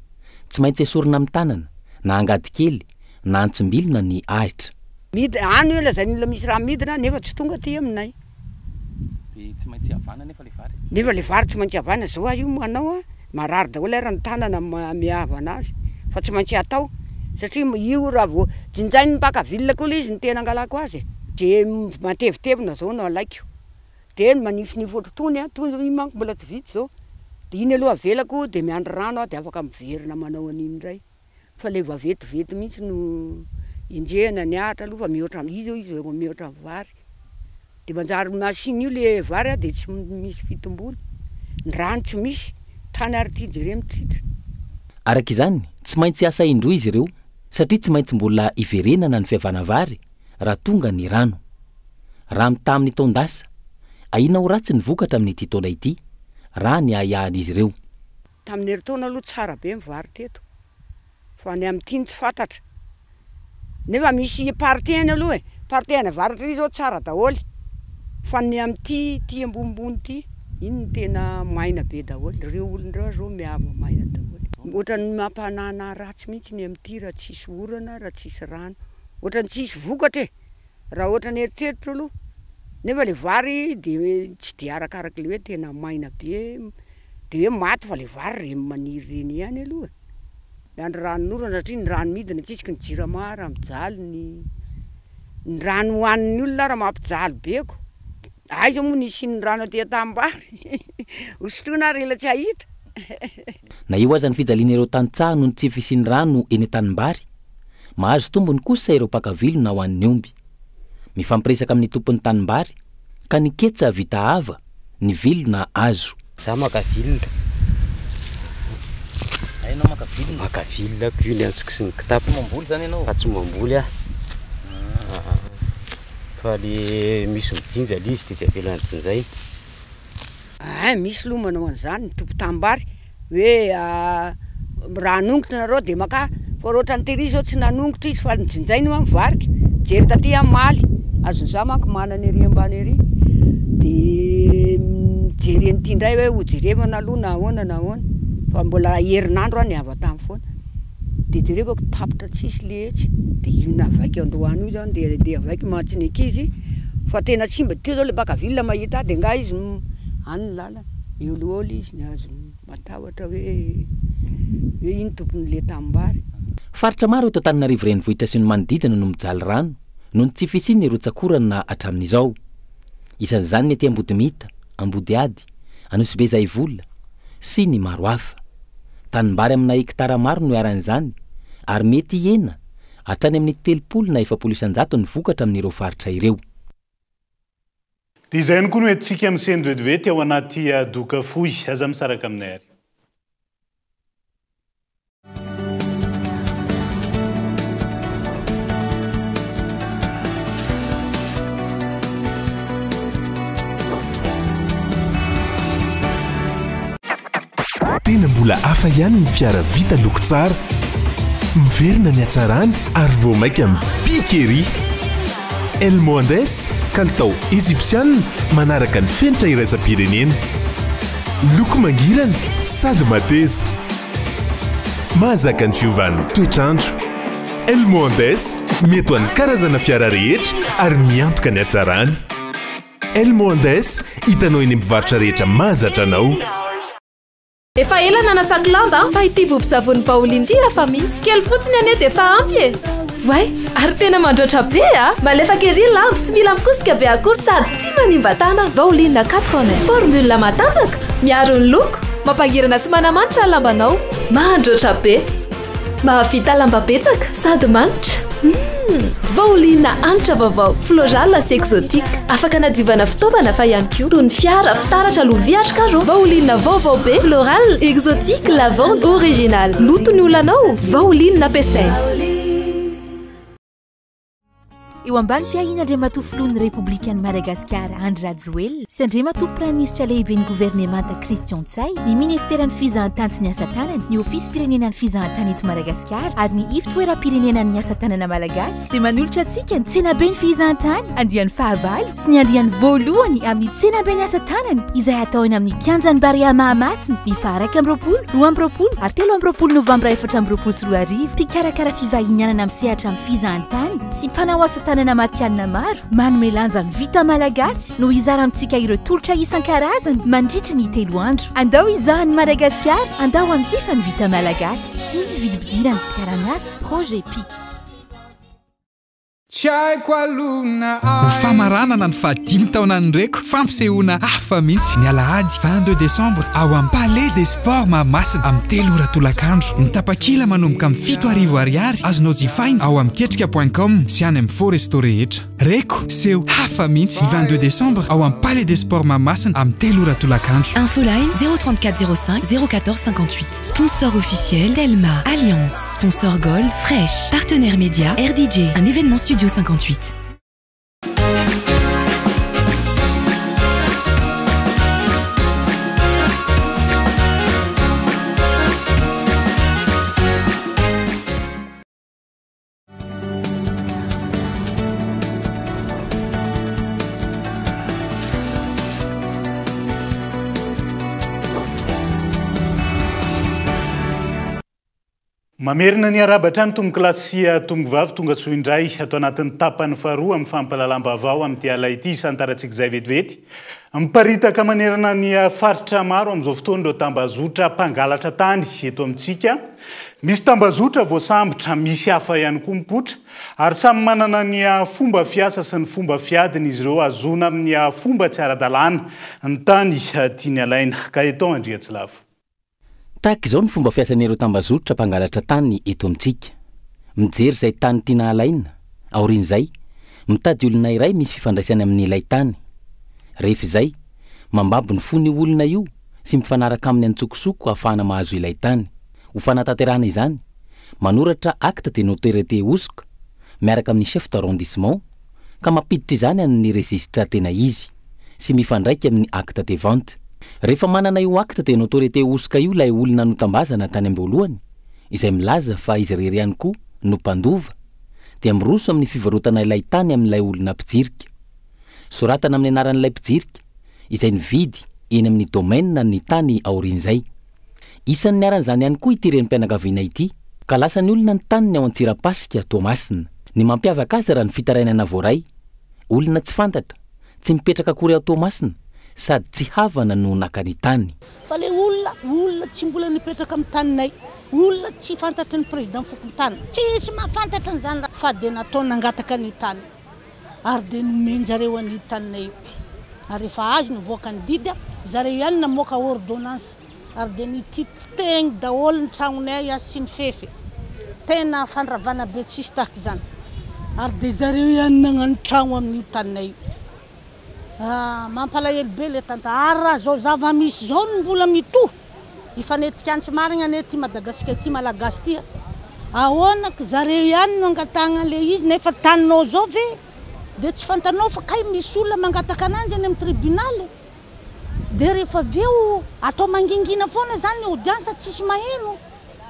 tsy maintsy esorina amin'ny tanana na angady kely na antsim-bilona ny ahitra. Midina any hoe lazain'ny olona misy rano midina nefa tsy tonga aty aminay. Dia tsy maintsy havana nefa le vary. Nefa le vary tsy maintsy havana, zao aho io manao a, marary daholo ary ny tanana mihavana azy fa tsy maintsy atao satria io raha vao jinjain'ny mpaka vilona koa le izy no tena angalako azy e. Ze matevitevina zao no alaiko, de ny manifinify ohatr'itony a, tony iny manko mbola tsy vita zao, de iny aloha avelako de miandry rano aho de afaka miverina manao an'iny indray. Fa le vaventiventy mihitsy no enjehina ny ahitra aloha fa mihoatra izy io izy vao mihoatra ny vary. De manjary machine io le vary de tsy misy fitombony, ny rano tsy misy, tany ary ty jereo mitritra. Araka izany, tsy maintsy hiasa indroa izy ireo satria tsy maintsy mbola hiverenana ny fiavana vary raha tonga ny rano. Raha mitaha amin'ny taon-dasa, ahiana ho ratsy ny vokatra amin'ity taona ity, raha ny ahiahin'izy ireo. Tamin'ny herintaona aloha tsara be ny vary teto fa ny amin'ity no tsy fantatra. Nefa misy partie any aloha e, partie any avaratra ry zao tsara daholo fa ny amin'ity ty ambonimbony ity iny no tena maina be daholo, ireo olona ireo zao miava maina daholo. Ohatran'ny mampanana ratsy mihitsy ny amin'ity raha tsisy orana, raha tsisy rano, ohatran'ny tsisy vokatra e, raha ohatran'ny eritreritro aloha. Nefa le vary de tsy de arakaraka le hoe tena maina be de hoe maty fa le vary reny maniry reny ihany aloha e. Miandry ranonorana satria ny rano midina tsisy ny jirama raha mijaly ny ny rano hohanin'ny olona ara mampijaly be ko. Aiza moa ny hisian'ny rano aty an-tanimbary? Ho sotroina ary ela tsy hahita. Na eo aza ny fijalian'ireo tantsaha noho ny tsy fisian'ny rano eny an-tanimbary, mahazo tombony kosa ireo mpaka vilona ho an'ny omby. Mifampiresaka amin'ny tompon'ny tanimbary ka ny ketsa vita ava, ny vilona azo. Za maka vilona. Hay ianao maka vilona? Maka vilona ko io ny antsika sy ny kitapo. Tsy mamboly zany ianao? Fa tsy mamboly aho. Fa le misy mijinja le izy de tsy avelany jinjaina. Ein, misy loha manao an'izany ny tompon-tanimbary hoe raha hanongotra nareo dia makà, fa raha ohatran'ny tery izao tsy nanongotra izy fa nojinjainy hoa ny varika, nijery taty aho omaly, azon'ny za manko manana ery ambany ery, dia mijery an'ity indray hoe hojerevana aloha na ahoana na ahoana, fa mbola herinandro aho niava tany foana. Dia jerevako tapitra tsisy le hetsy, dia io navaiko androany io zany dia dia avaiko mantsy ny ankizy fa tena simba, teo zao le mpaka vilona mahita ahy dia nga izy any ny lalana, mioliôly izy ny azy matahotra hoe hoe ino tompon'le tanimbary. Faritra maro eto Antananarivo renivohitra sy ny manodidina no mijaly rano noho ny tsy fisian'ny rotsak'orana hatramin'izao. Isan'izany ny aty Ambodimita, Ambodihady, Anosibe Zaivola, sy ny maro hafa. Tanimbary amina hektara maro no iharan'izany ary mety hihena hatrany amin'ny 30 na 40% ny vokatra amin'ireo faritra ireo. Dia izay ihany koa no entintsika misento vetivety ao anaty doka fohy. Aza misaraka aminay ary. Tena mbola hafa ihany ny fiara vita loko tsara. Miverina ny hatsarany ary vao mainka mibika ery. El Mohandes, kalitao Ejipsiana manaraka ny fenitra iraisam-pirenena. Loko mangirana sady mateza. Mahazaka ny fiovan'ny toetr'andro. El Mohandes, mety ho an'ny karazana fiara rehetra ary miantoka ny hatsarany. El Mohandes, hitanao eny amin'ny mpivarotra rehetra mahazatra anao. Efa ela nanasako lamba fa ity vovon-tsavony Baolina ity hafa mihitsy. Kely fotsiny anie dia efa ampy e! Oay! Ary tena mandroatra be a! Malefaka ery ny lamba, tsy mila mikosika be akory sady tsy manimba tanana. Baolina 4 en 1. Formule matanjaka, miaro ny loko, mampangirana sy manamanitra ny lambanao. Mandroatra be! Mahavita lamba betsaka sady manitra. Humm! Vaolina hanitra vaovao, floral sy exotique. Afaka anadiovana fitaovana fa ihany koa toy ny fiara, fitaratra, lovia ary carreaux. Vaolina vaovao be, floral, exotique, lavande, original. Loto ny olanao, vaolina ampiasaina. Eo ambany fiahian'Andriamatoa Filohan'ny Repoblikan'i Madagasikara Andry Rajoelina sy Andriamatoa Praiminisitra Lehiben'ny Governemanta Christian Ntsay, ny Minisiteran'ny Fizahantany sy ny Asa Tanana, ny Ofisim-pirenenan'ny Fizahantany eto Madagasikara ary ny Ivotoeram-pirenenan'ny Asa Tanana Malagasy dia manolotra antsika ny Tsenaben'ny Fizahantany andiany fahavalo sy ny andiany voalohany amin'ny Tsenaben'ny Asa Tanana izay hatao eny amin'ny Kianjan'ny Barea Mahamasina ny faha 21, 22 ary 23 novambra 2024. Mpikarakara fivahinianana misehatra amin'ny fizahantany sy mpanao asa tanana matihanina maro manome lanja ny vita malagasy no hizara amintsika ireo tolotra isan-karazany mandritry ny telo andro. Andao hizaha an'i Madagasikara, andao hanjifa ny vita malagasy. Tsy misy vidim-pidirana, mpiara-miasa, Projet Pic. Tsy haiko aloha na Ho famaranana ny fahadimy taonan'ny Reko, fampisehoana hafa mihitsy ny alahady 22 décembre ao amin'ny Palais des Sports Mahamasina amin'ny telo ora tolakandro. Ny tapakila manomboka amin'ny 7000 ariary azonao jifaina ao amin'ny ketrika point com sy any amin'ny Foresto rehetra. Reko, seho hafa mihitsy ny 22 décembre ao amin'ny Palais des Sports Mahamasina amin'ny telo ora tolakandro. Infoline 034 05 014 58. Sponsor officiel Telma, Alliance, Sponsor Gold, Fresh, Partenaire média RDJ, un événement Studio 58. Mamerina ny arahaba hatrany tompokolahy sy tompokovavy tonga soa indray ato anatin'ny tapany faharoa amin'ny fampahalalam-baovao amin'ity alina ity isantarantsika izay vetivety. Miparitaka manerana ny faritra maro amin'izao fotoana ireo tambazotra mpangalatra tany eto amintsika. Misy tambazotra voasambotra, misy hafa ihany koa mipoitra ary samy manana ny fomba fiasa sy ny fomba fiadiny izy ireo hahazoana amin'ny fomba tsy ara-dalàna ny tany tiany alaina. Gaëtan Andriatsilavo. Tahaka izao ny fomba fiasan'ireo tambazotra mpangalatra tany eto amintsika. Mijery izay tany tiana halaina, aorian'izay, mitady olona iray misy fifandraisany amin'ilay tany. Rehefa izay, mambabo ny fon'io olona io sy mifanaraka aminy an-tsokosoko ahafahana mahazo ilay tany. Ho fanatanterahana izany, manoratra acte de notoriété hosoka miaraka amin'ny chef d'arrondissement ka mampiditra izany amin'ny registre tena izy. sy mifandraika amin'ny acte de vente. Rehefa manana io acte de notoriété hosoka io ilay olona notambazana tany am-boalohany, izay milaza fa izy irery ihany koa no mpandova, dia miroso amin'ny fivarotana ilay tany amin'ilay olona mpijirika. Soratana amin'ny anaran'ilay mpijirika, izay nividy eny amin'ny domaine ny tany aorian'izay. Isan'ny niharan'izany ihany koa ity renim-pianakaviana ity, ka lasan'ny olona ny taniny ao Antsirampasika, Toamasina. Ny mampiavaka azy raha ny fitarainana voaray, olona tsy fantatra, Tsy mipetraka akory ao Toamasina sady tsy havana no naka ny tany. Fa le olona, olona tsy mbola nipetraka amin'ny taninay, olona tsy fantatry ny président fokontany, tsisy mahafantatra an'izany raha fa dia natao nangataka an'io tany io ary dia nomen-jareo an'io taninay io ary rehefa azo nivoaka ny didy, zareo ihany namoaka ordonnance ary dia nitipotehiny daholo ny tragnonay sy ny fefy, tena fandravana be tsisy tahaka izany, ary dia zareo ihany nagnano tragno amin'io taninay io, ah mampalahelo be le tantara, ary raha zao zava-misy zao no mbola mitohy, hifanetika antsy marigna anie ty Madagasika ty Malagasy ty a, ahoana ky zareo ihany no angatahagna anle izy nefa taninao zao ve de tsy fantanao fa kay misy olona mangataka ananjy any amin'ny tribunal e. Dia rehefa avy eo atao mangingina foana zany ny audience tsisy maheno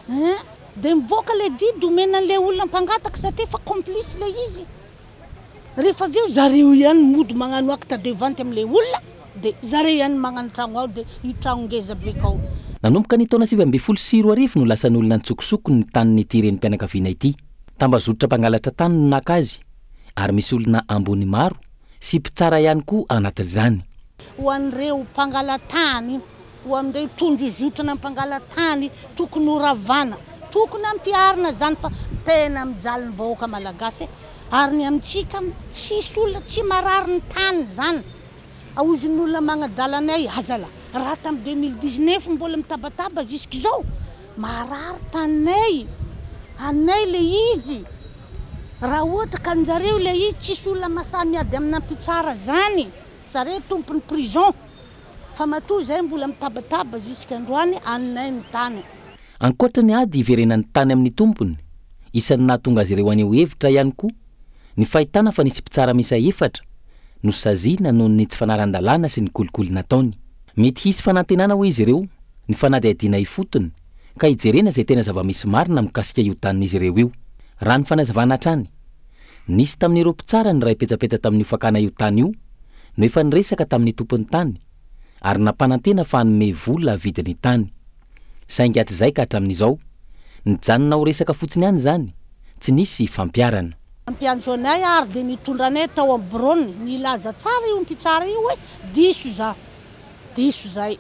hein, dia mivoaka le didy omena an'le olona mpangataka satria efa complice le izy, rehefa avy eo zareo ihany mody magnano acte de vente amle olona dia zareo ihany magnano tragno ao dia io tragno ngeza be kao. Nanomboka ny taona 2019 no lasan'olona an-tsokosoko ny tanin'ity renim-pianakaviana ity. Tambazotra mpangalatra tany no naka azy ary misy olona ambony maro sy mpitsara ihany koa anatin'izany. Ho an'ireo mpangala-tany, ho an'ireo tondrozotrana mpangala-tany, tokony ho ravana, tokony hampiharina izany fa tena mijaly ny vahoaka malagasy e! ary ny amintsika tsisy olona tsy marary ny tany izany, ahozin'ny olona magnadala anay azala, raha tamin'ny 2019 mbola mitabataba jusqu'izao, Marary taninay, anay le izy, raha ohatra ka anjareo le izy tsisy olona masahy miady amina mpitsara zany, zare tompony prison, fa matoa zay mbola mitabataba jusque androany anay ny tany. Ankoatra ny ady hiverenan'ny tany amin'ny tompony, isan'ny nahatonga azy ireo haneho hevitra ihany koa ny fahitana fa nisy mpitsara miisa efatra nosaziana noho ny tsy fanaran-dalàna sy ny kolikoly nataony. Mety hisy fanantenana hoy izy ireo ny fanadihadiana ifotony ka hijerena izay tena zava-misy marina mikasika io tanin'izy ireo io. Raha ny fanazavana hatrany, nisy tamin'ireo mpitsara niray petsapetsa tamin'io fakana io tany io no efa niresaka tamin'ny tompon'ny tany ary nampanantena fa hanome vola vidin'ny tany. Saingy hatrizay ka hatramin'izao, nijanona ho resaka fotsiny ihany izany, tsy nisy fampiharana. Nampiantso anay ary dia nitondra anay tao amin'ny biraony, nilaza tsara io mpitsara io hoe diso izaho, diso izay.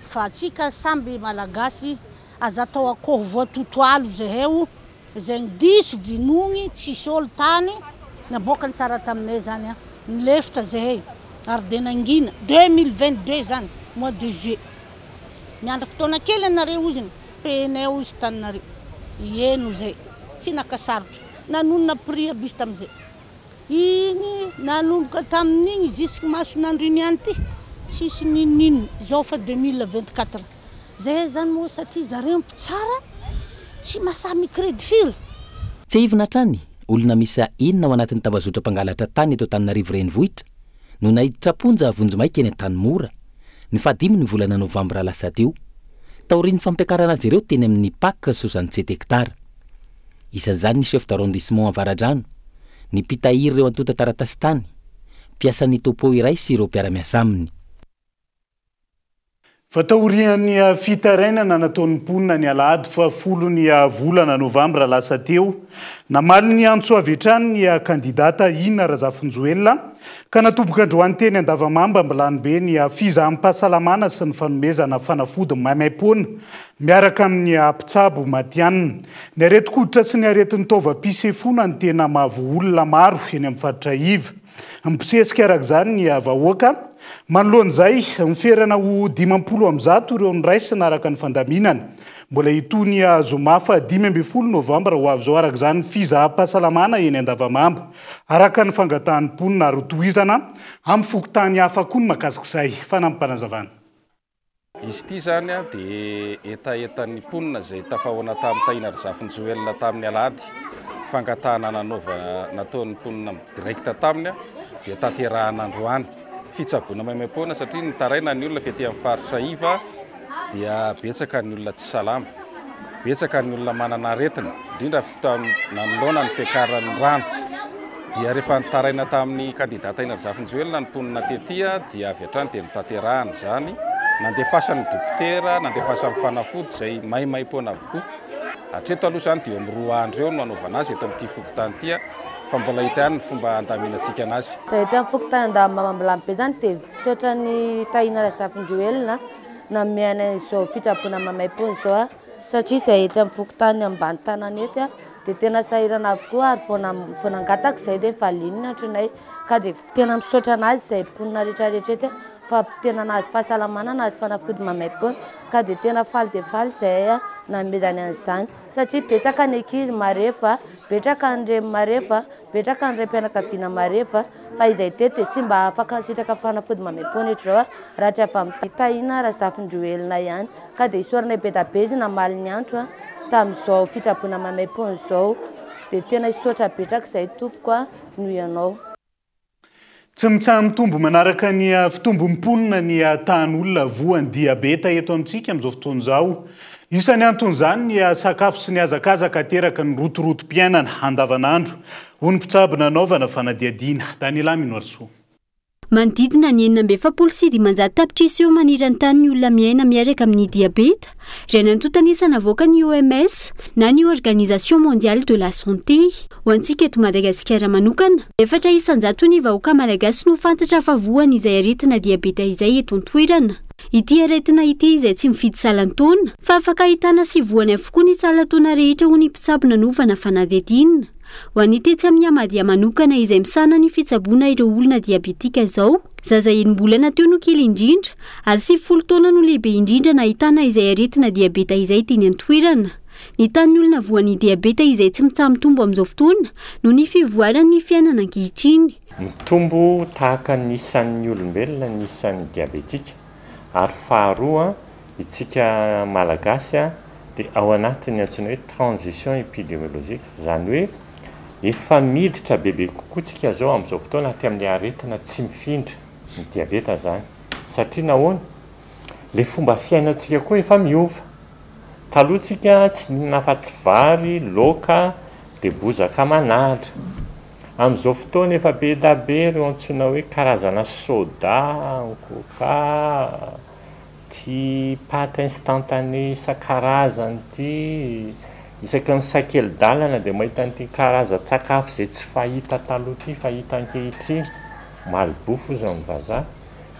Fa atsika samby malagasy aza atao akoho voatotoalo zeheo zegny diso vinogny tsisy olo tany naboakany tsara taminay zany an nilefitra zehey ary de nangina 2022 zany mois de juillet miandry fotoana kely anareo oziny payenay ozy taninareo ieno zay tsy naka sarotra nanonona prix aby izy tamizay Iny nanomboka tamin'igny jusque mason'andro iny ihany ty tsisy n'inon'inona zao fa 2024 zay zany moa satria zareo mpitsara tsy masahy micredy firy. Tsiahivina hatrany, olona miisa enina ao anatin'ny tambazotra mpangalatra tany eto Antananarivo Renivohitra no naiditra am-ponja vonjimaika eny Antanimora, ny fahadimy ny volana novambra lasa teo, taorian'ny fampiakarana azy ireo teny amin'ny Pac soixante-sept hectares. Isan'izany ny chef d'arrondissement Avaradrano, ny mpitahiry ireo antontan-taratasy tany, mpiasan'ny topo iray sy ireo mpiara-miasa aminy. Fa taorian'ny fitarainana nataon'ny mponina ny alahady fahafolon'ny volana novambra lasa teo, namaly ny antso avy hatrany ny kandidà Tahina Razafinjoelina ka natomboka androany teny Andavamamba Ambilanibe ny fizaham-pahasalamana sy ny fanomezana fanafody maimaimpoana miaraka amin'ny mpitsabo matihanina. Ny aretin-koditra sy ny aretin'ny taovam-pisefoana no tena mahavoa olona maro eny amin'ny faritra iva. Mibosesika araka izany ny vahoaka. Manoloana izay, miferana ho 150 ireo noraisina araka ny fandaminana. Mbola hitohy ny zoma faha 15 novambra ho avy izao araka izany ny fizaham-pahasalamana eny Andavamamba, araka ny fangatahan'ny mponina ary hotohizana amin'ny fokontany hafa koa ny mahakasika izay. Fanampim-panazavana. Izy ity izany dia hetahetan'ny mponina izay tafahaona tamin'i Tahina Razafinjoelina tamin'ny alahady. Fangatahana nanaova nataon'ny mponina direct taminy dia tanterahana androany. Fitsaboana maimaimpoana satria nitaraina ny olona fa ety amin'ny faritra iva dia betsaka ny olona tsy salama. Betsaka ny olona manana aretina, indrindra nanoloana ny fiakaran'ny rano. Dia rehefa nitaraina tamin'ny kandida Tahina Razafinjoelina ny mponina tety dia avy hatrany dia notanterahana izany. Nandefasany dokotera, nandefasany fanafody izay maimaimpoana avokoa. Hatreto aloha izany dia eo amin'ny 2 andro eo no hanaovana azy eto amin'ity fokontany ity fa mbola hita ihany ny fomba handaminantsika anazy. Izay eto amin'ny fokontany Andavamamba-Ambilanibe izany dia misaotra an'i Tahina Razafinjoelina nanome anay izao fitsaboana maimaimpoana izao satria izay ety amin'ny fokontany ambany tanàna ety dia tena sahirana avokoa ary vao vao nangataka izay dia valiany ny antronay ka dia tena misaotra anazy izay mponina rehetra rehetra ety fa tena nahazo fahasalamana nahazo fanafody maimaimpoana ka dia tena faly dia faly izahay nanomezany an'izany satria betsaka ny ankizy marefo, betsaka ny reny marefo, betsaka ny raim-pianakaviana marefo fa izay teto dia tsy mba afaka nisitraka fanafody maimaimpoana eto izao raha tsy avy amin'i Tahina Razafindroelina ihany ka dia isaoranay be dia be izy namaly ny antso tamin'izao fitsaboana maimaimpoana izao dia tena hisaotra betsaka izay tompoko noho ianao. Tsy mitsaha-mitombo manaraka ny fitombon'ny mponina ny tahan'olona voan'ny diabeta eto amintsika amin'izao fotoana izao. Isan'ny anton'izany ny sakafo sy ny hazakazaka ateraky ny rotorotom-piainana andavanandro, hoy ny mpitsabo nanaovana fanadihadiana. Daniela Minoarisoa. Manodidina ny 546 tapitrisa eo maneran-tany ny olona miaina miaraka amin'ny diabeta, raha ny antontan'isa navoakan'ny OMS na ny Organisation Mondiale de la Santé. Ho antsika eto Madagasikara manokana, 4% ny vahoaka malagasy no fantatra fa voan'izay aretina diabeta izay eto an-toerana. Ity aretina ity izay tsy mifidy salan-taona, fa afaka ahitana sy voany avokoa ny salan-taona rehetra hoy ny mpitsabo nanovana fanadihadiana. Ho an'ny tetsy amin'ny Amadia manokana izay misahana ny fitsaboana ireo olona diabetika izao, zaza enim-bolana teo no kely indrindra ary 90 taona no lehibe indrindra nahitana izay aretina diabeta izay teny an-toerana. Ny tahan'ny olona voan'ny diabeta izay tsy mitsaha-mitombo amin'izao fotoana noho ny fivoaran'ny fiainana ankehitriny. Mitombo tahaka ny isan'ny olombelona ny isan'ny diabetika ary faharoa itsika Malagasy dia ao anatin'ny antsoina hoe transition epidemiologique, izany hoe efa miditra bebe kokoa tsika izao amin'izao fotoana aty amin'ny aretina tsy mifindra, ny diabeta izany, satria nahoana? Ilay fomba fiainantsika koa efa miova. Taloha tsika tsy nihinana afa-tsy vary, laoka, dia bozaka aman'ahitra. Amin'izao fotoana efa be da be ireo antsoina hoe karazana soda, coca, ity pâte instantanée isan-karazany ity, isaky ny sakeli-dalana dia mahita an'ity karazan-tsakafo izay tsy fahita taloha ity fa hita ankehitriny, malbouffe hozy ny vazaha,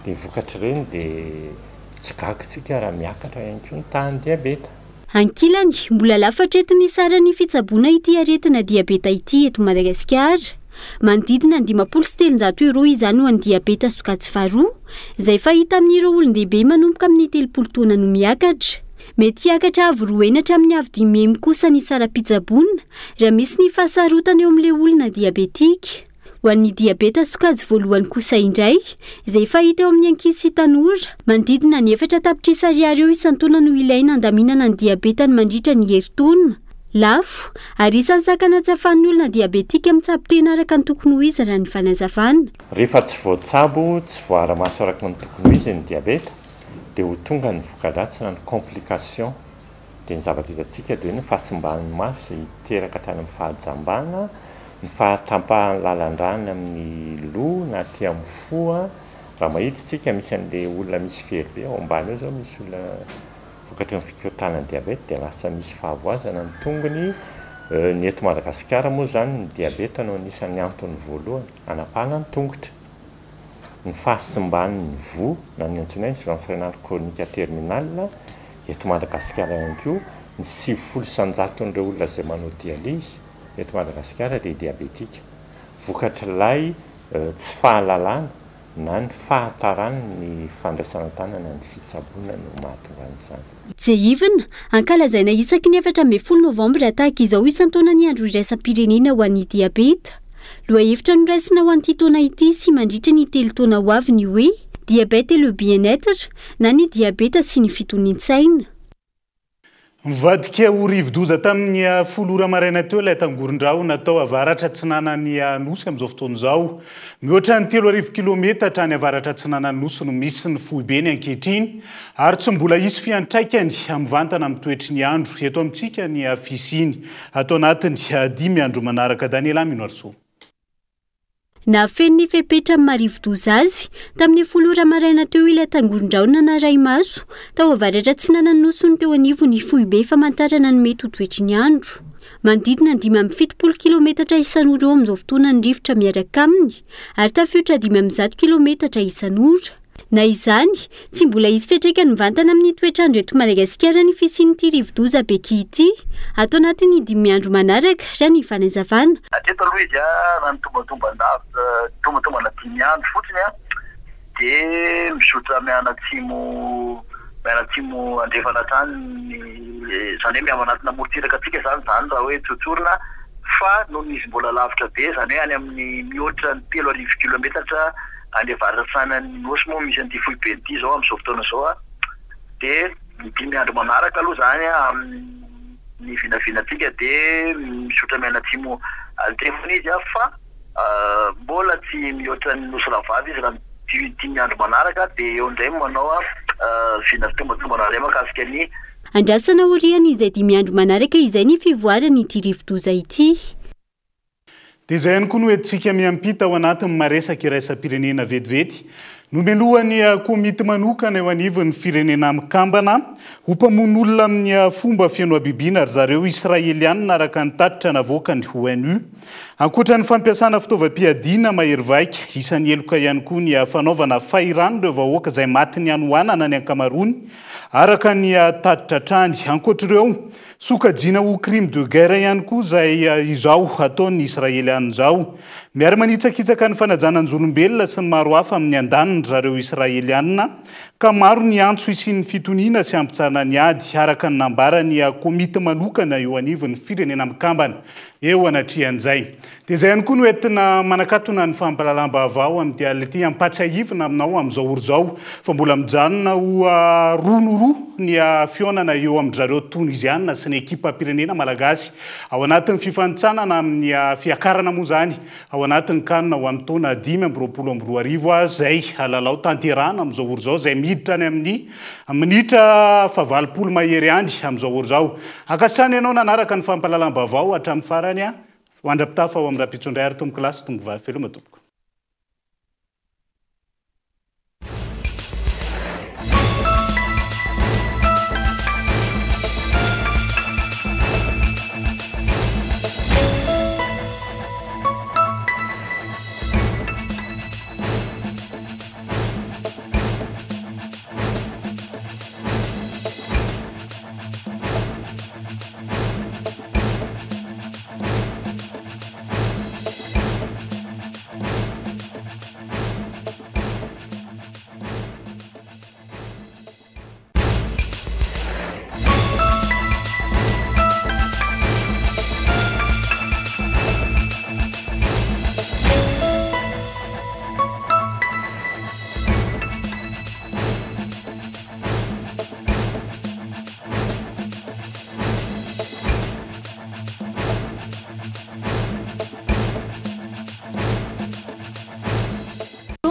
dia vokatr'ireny dia Tsy gaga isika raha miakatra ihany koa ny tahan'ny diabeta. Ankilany, mbola lafo hatreto ny saran'ny fitsaboana ity aretina diabeta ity eto Madagasikara. Manodidina ny 350 euros izany ho an'ny diabeta sokajy faharoa, izay fahita amin'ireo olon-dehibe manomboka amin'ny 30 taona no miakatra. Mety hiakatra avo roa heny hatramin'ny avo dimy heny kosa ny saram-pitsaboana raha misy ny fahasarotana eo amin'ilay olona diabetika. Ho an'ny diabeta sokajy voalohany kosa indray, izay fahita eo amin'ny ankizy sy tanora, manodidina ny 4 tapitrisa ariary eo isan-taona no ilaina handaminana ny diabetany mandritra ny herintaona. Lafo, ary isan'ny sakana tsy ahafahan'ny olona diabetika mitsabo tena araka ny tokony ho izy raha ny fanazavana. Rehefa tsy voatsabo, tsy voaara-maso araka ny tokony ho izy ny diabeta dia ho tonga ny voka-dratsy na ny complication. Dia ny zavatra hitantsika dia hoe ny fahasimban'ny maso izay hiteraka hatrany amin'ny fahajambana, ny fahatapahan'ny lalan-drà any amin'ny loha na aty amin'ny fo. Raha mahita isika misy an'ilay olona misy fery be ao ambany ao izao misy olona vokatry ny fikorontanan'ny diabeta dia lasa misy fahavoazana ny tongony. Ny eto Madagasikara moa izany ny diabeta no anisan'ny antony voalohany hanapahana ny tongotra. Ny fahasimban'ny voa na ny antsoina hoe insuffisance rénale chronique terminale eto Madagasikara ihany koa, ny 90 isan-jaton'ireo olona izay manao dialyse eto Madagasikara dia diabetika. Vokatr'ilay tsy fahalalana na ny fahataran'ny fandraisana an-tanana ny fitsaboana no mahatonga an'izany. Tsiahivina, ankalazaina isaky ny 14 novambra tahaka izao isan-taona ny Andro iraisam-pirenena ho an'ny diabeta. Lohahevitra noraisina ho an'ity taona ity sy mandritra ny telo taona ho avy ny hoe Diabète et le bien-être na ny diabeta sy ny fitonian-tsaina. Nivadika ho rivodoza tamin'ny folo ora maraina teo ilay tangoron-drahona tao avaratra atsinanan'ny Nosy amin'izao fotoana izao. Mihoatra ny 3000 kilometatra any avaratra atsinanan'ny Nosy no misy ny foibeny ankehitriny ary tsy mbola hisy fiantraikany mivantana amin'ny toetry ny andro eto amintsika ny fisiany. Ato anatin'ny dimy andro manaraka. Daniela Minoarisoa. Nahafeno ny fepetra amin'ny maha rivodoza azy, tamin'ny folo ora maraina teo ilay tangoron-drahona narahi-maso tao avaratra atsinanan'ny Nosy ny teo anivon'ny foibe famantarana ny mety ho toetry ny andro. Manodidina ny 75 kilometatra isan'ora eo amin'izao fotoana ny rivotra miaraka aminy ary tafiotra 105 kilometatra isan'ora. Na izany, tsy mbola hisy fiantraikany mivantana amin'ny toetr'andro eto Madagasikara ny fisian'ity rivodoza Beky ity, ato anatin'ny dimy andro manaraka, raha ny fanazavana. Hatreto aloha izy raha ny tombantomban-davitra, tombantombana dimy andro fotsiny dia mizotra mianatsimo mianatsimo andrefana hatrany ny, izany hoe mihamanatona morontsiraka antsika izany izany raha hoe tsotsorina fa noho izy mbola lavitra be, izany hoe any amin'ny mihoatra ny 3000 kilometatra Any avaratra-atsinanan'ny Nosy moa misy an'ity foibeny ity izao amin'izao fotoana izao dia ny dimy andro manaraka aloha izany amin'ny vinavinantsika dia mizotra mianatsimo andrefana izy fa mbola tsy mihoatra ny Nosy Rahavavy izy raha ny dimy andro manaraka dia eo indray manao vina tombatombana indray mahakasika ny Andrasana aorian'izay dimy andro manaraka izay ny fivoaran'ity rivodoza ity. Dia izay ihany koa no entintsika miampita ao anatin'ny maresaka iraisam-pirenena vetivety. Nomelohan'ny komity manokana eo anivon'ny Firenena Mikambana ho mpamono olona amin'ny fomba feno habibiana ry zareo Israelianina araka ny tatitra navoakan'ny ONU. Ankoatra ny fampiasana fitaovam-piadiana mahery vaika, isan'ny heloka ihany koa ny fanaovana fahirano ireo vahoaka izay matin'ny hanoanana ny ankamaroany, araka ny tatitra hatrany. Ankoatra ireo, Sokajiana ho crime de guerre ihany koa izay izao ataon'ny Israeliana izao. Miara-manitsakitsaka ny fanajana ny zon'olombelona sy ny maro hafa amin'ny andaniny ry zareo Israeliana, ka maro ny antso hisian'ny fitoniana sy hampitsahana ny ady, araka ny nambaran'ny komity manokana eo anivon'ny Firenena Mikambana eo anatrehan'izay. Dia izay ihany koa no entina manakatona ny fampahalalam-baovao amin'ity alina ity. Ampahatsiahivina aminao amin'izao ora izao fa mbola mijanona ho roa no roa ny fihaonana eo amin-dry zareo Toniziana sy ny ekipam-pirenena malagasy ao anatin'ny fifanintsanana amin'ny fiakarana moa izany ao anatin'ny can ho an'ny taona 2025 izay lalao tanterahana amin'izao ora izao izay miditra any amin'ny minitra fahavalopolo mahery any amin'izao ora izao. Ankasitrahana ianao nanaraka ny fampahalalam-baovao hatramin'ny farany. Mandra-pitafa ao amin'ny rahampitso indray ary tompoko lahy sy tompoko vavy. Veloma tompoko.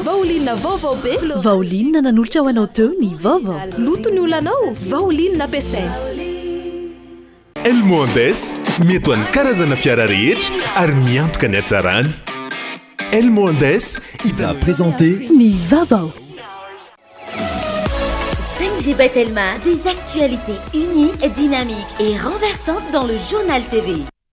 Vaoline vaovao be. Vaoline nanolotra ho anao teo ny vaovao. Loto ny olanao, Vaoline ampiasaina. Elmo Andes, mety ho an'ny karazana fiara rehetra ary miantoka ny hatsarany. Elmo Andes a présenté Ny vaovao. 5G by Telma, des actualités uniques, dynamiques et renversantes dans le journal TV.